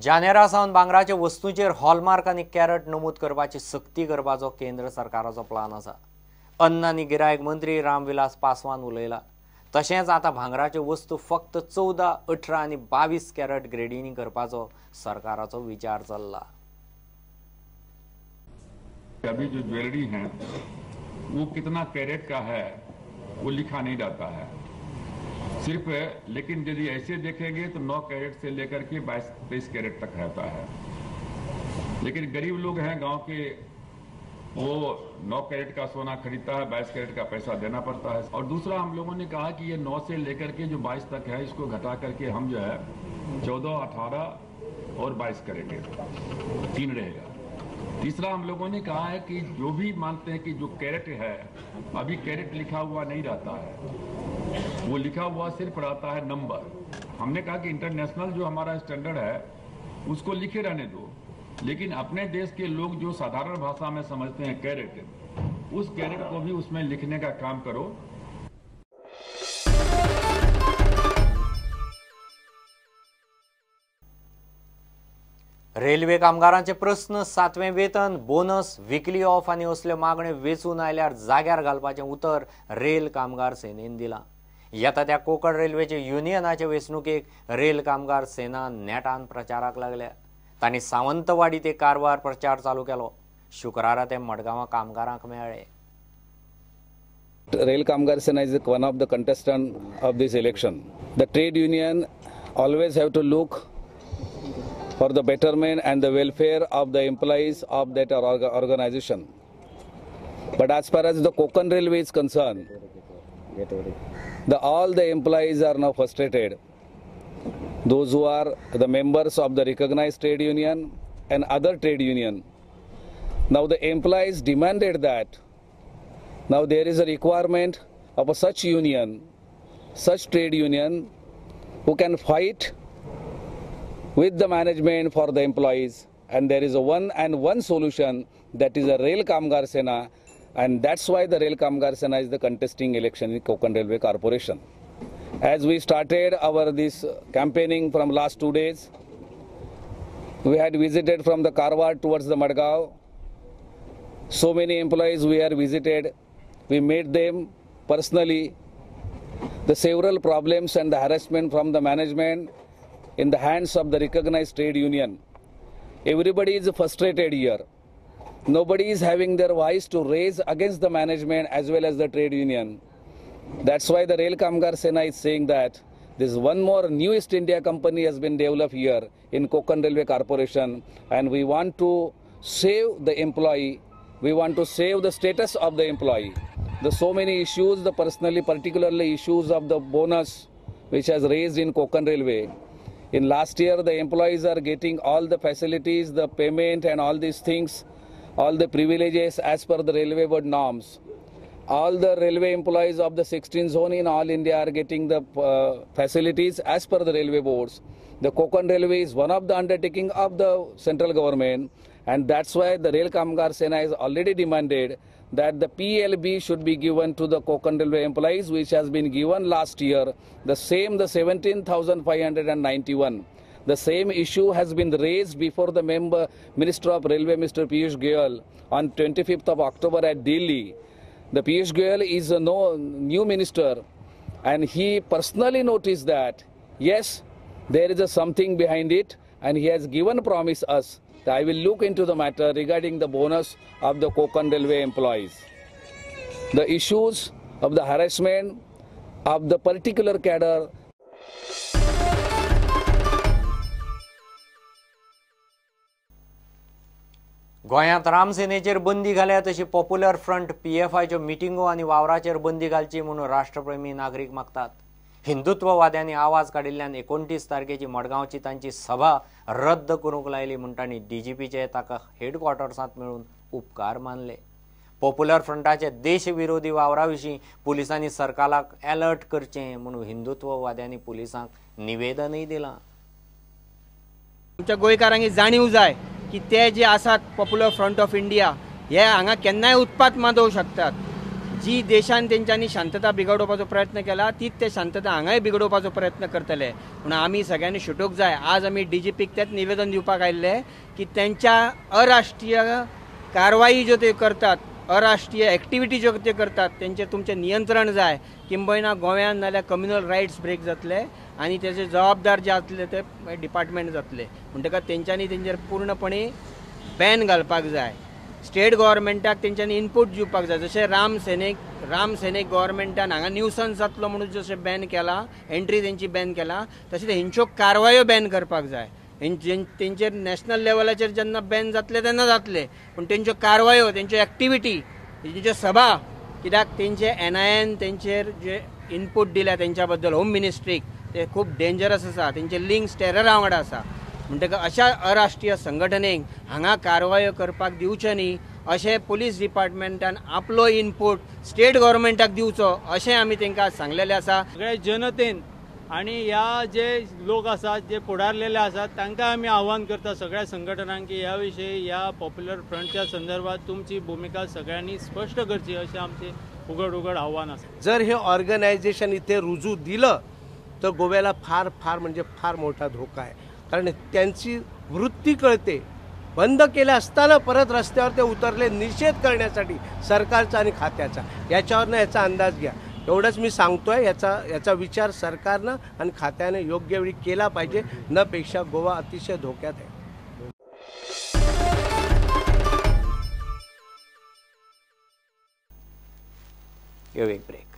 जानेरा सावन भांगराच्या वस्तूंचेर हॉलमार्क आनी कॅरट नमूद करपाची सक्ती करपाचो केंद्र सरकाराचो प्लान आसा. अन्न आनी गिरायक मंत्री रामविलास पासवान उलयला. तशेंच आतां भांगराच्यो वस्तू फक्त 14, 18 आनी 22 कॅरट ग्रेडींनी करपाचो सरकाराचो विचार चल्ला. अभी जो ज्वेलरी है वो कितना कैरेट का है वो लिखा नहीं जाता है सिर्फ, लेकिन यदि ऐसे देखेंगे तो 9 कैरेट से लेकर के 22-23 कैरेट तक रहता है। लेकिन गरीब लोग हैं गांव के, वो 9 कैरेट का सोना खरीदता है, 22 कैरेट का पैसा देना पड़ता है। और दूसरा हम लोगों ने कहा कि ये 9 से लेकर के जो 22 तक है इसको घटा करके हम जो है 14, 18 और 22 करेंगे, 3 रहेगा। तीसरा हम लोगों ने कहा है कि जो भी मानते हैं कि जो कैरेट है, अभी कैरेट लिखा हुआ नहीं रहता है, वो लिखा हुआ सिर्फ रहता है नंबर। हमने कहा कि इंटरनेशनल जो हमारा स्टैंडर्ड है उसको लिखे रहने दो, लेकिन अपने देश के लोग जो साधारण भाषा में समझते हैं कैरेट, उस कैरेट को भी उसमें लिखने का काम करो। रेल्वे कामगारांचे प्रस्न, 7वें वेतन, बोनस, विकली ऑफ आनी असल्यो मागण्यो वेंचून आयल्यार जाग्यार घालपाचें उतर रेल कामगार सेनेन दिलां. येता त्या कोंकण रेल्वेचे युनियनाचे वेंचणुकेक रेल कामगार सेना नेटान प्रचाराक लागल्या. तांणी सावंतवाडी ते कारवार प्रचार चालू केलो. शुक्रारा ते मडगांवां कामगारांक मेळ्ळे. Rail Kamgar Sena is one of the contestant of this election. The trade union always have to look for the betterment and the welfare of the employees of that organization. But as far as the Konkan Railway is concerned, all the employees are now frustrated. Those who are the members of the recognized trade union and other trade union. Now the employees demanded that now there is a requirement of a such union, such trade union who can fight with the management for the employees, and there is a one and one solution, that is a Rail Kamgar Sena, and that's why the Rail Kamgar Sena is the contesting election in Konkan Railway Corporation. As we started our this campaigning from last 2 days, we had visited from the Karwar towards the Madgaon. So many employees we are visited, we met them personally. The several problems and the harassment from the management in the hands of the recognized trade union. Everybody is frustrated here. Nobody is having their voice to raise against the management as well as the trade union. That's why the Rail Kamgar Sena is saying that this one more new East India Company has been developed here in Konkan Railway Corporation, and we want to save the employee, we want to save the status of the employee. The so many issues, the personally, particularly issues of the bonus which has raised in Konkan Railway. In last year, the employees are getting all the facilities, the payment and all these things, all the privileges as per the railway board norms. All the railway employees of the 16 zone in all India are getting the facilities as per the railway boards. The Konkan Railway is one of the undertaking of the central government, and that's why the Rail Kamgar Sena has already demanded that the PLB should be given to the Konkan Railway employees, which has been given last year, the same, the 17,591. The same issue has been raised before the member Minister of Railway, Mr. Piyush Goyal, on 25th of October at Delhi. The Piyush Goyal is a new minister, and he personally noticed that, yes, there is a something behind it, and he has given promise us that I will look into the matter regarding the bonus of the Konkan Railway employees. The issues of the harassment of the particular cadre. गोंयांत रामसेनेचेर बंदी घाल्या तशी popular front पीएफआयच्यो मिटिंगो आनी वावराचेर बंदी घालची म्हणून राष्ट्रप्रेमी नागरीक मागतात. हिंदुत्ववाद्यांनी आवाज काडिल्ल्यान 29 तारखेची मडगांवची तांची सभा रद्द करूंक लायली म्हूण तांणी डीजीपीचे ताका हेडक्वॉर्टर्सांत मेळून उपकार मानले. पॉप्युलर फ्रंटाचे देशविरोधी वावरा विशीं पुलिसांनी सरकाराक अलर्ट करचें म्हणून हिंदुत्ववाद्यांनी पुलिसांक निवेदनूय दिलां. आमच्या गोंयकारांक जाणीव जाय की ते जे आसात पॉप्युलर फ्रंट ऑफ इंडिया हे हांगा केन्नाय उत्पात माजोवंक शकतात. जी देशान तेंच्यांनी शांतता बिगडोवपाचो प्रयत्न केला तीच ते शांतता हांगाय बिगडोवपाचो प्रयत्न करतले. म्हणून आमी सगळ्यांनी शिटूक जाय. आज आमी डीजीपीक तेच निवेदन दिवपाक आयिल्ले की तेंच्या अराष्ट्रीय कारवाई ज्यो ते करतात, अराष्ट्रीय एक्टिविटी ज्यो ते करतात तेंचेर तुमचें नियंत्रण जाय. किंबहुना गोंयांत नाल्यार कम्युनल रायट्स ब्रेक जातले आनी तेजे जबाबदार जे आसले ते डिपार्टमेंट जातले. म्हणटकच तेंच्यांनी तेंचेर पूर्णपणे बॅन घालपाक जाय. स्टेट गव्हर्मेंटाक तेंच्यांनी इनपूट दिवपाक जाय. जशें राम सेनेक गव्हर्मेंटान हांगा न्यूसन्स जातलो म्हणून जशें बॅन केला, एंट्री तेंची बॅन केला, तशें हेंच्यो कारवायो बॅन करपाक जाय. तेंचेर नॅशनल लेवलाचेर जेन्ना बॅन जातले तेन्ना जातले, पूण तेंच्यो कारवायो, तेंच्यो एक्टिविटी, तेंच्यो सभा, कित्याक तेंचे NIN तेंचेर जे इनपूट दिल्या तेंच्या बद्दल होम मिनिस्ट्रीक ते खूब डेंजरस आसा. तेंचे लिंक्स टेररा वांगडा आसा. म्हणटकच अशा अराष्ट्रीय संघटनेक हांगा कारवायो करपाक दिवच्यो न्ही अशें पुलीस डिपार्टमेंटान आपलो इनपूट स्टेट गव्हर्मेंटाक दिवचो अशें आमी तांकां सांगलेलें आसा. सगळे जनतेन आनी ह्या जे लोक आसात जे फुडारलेले आसात तांकां आमी आव्हान करता सगळ्या संघटनांक की ह्या विशयी ह्या पॉप्युलर फ्रंटच्या संदर्भात तुमची भुमिका सगळ्यांनी स्पश्ट करची अशें आमचें उघड उघड आव्हान आसा. जर हे ऑर्गनायझेशन इथे रुजू दिलं तर गोव्याला फार फार म्हणजे फार मोठा धोका आहे. कारण त्यांची वृत्ती कळते. बंद केलं असताना परत रस्त्यावर ते उतरले निषेध करण्यासाठी सरकारचा आणि खात्याचा. याच्यावरनं याचा अंदाज घ्या. एवढंच मी सांगतोय. याचा विचार सरकारनं आणि खात्याने योग्य वेळी केला पाहिजे, न पेक्षा गोवा अतिशय धोक्यात आहे. एक ब्रेक.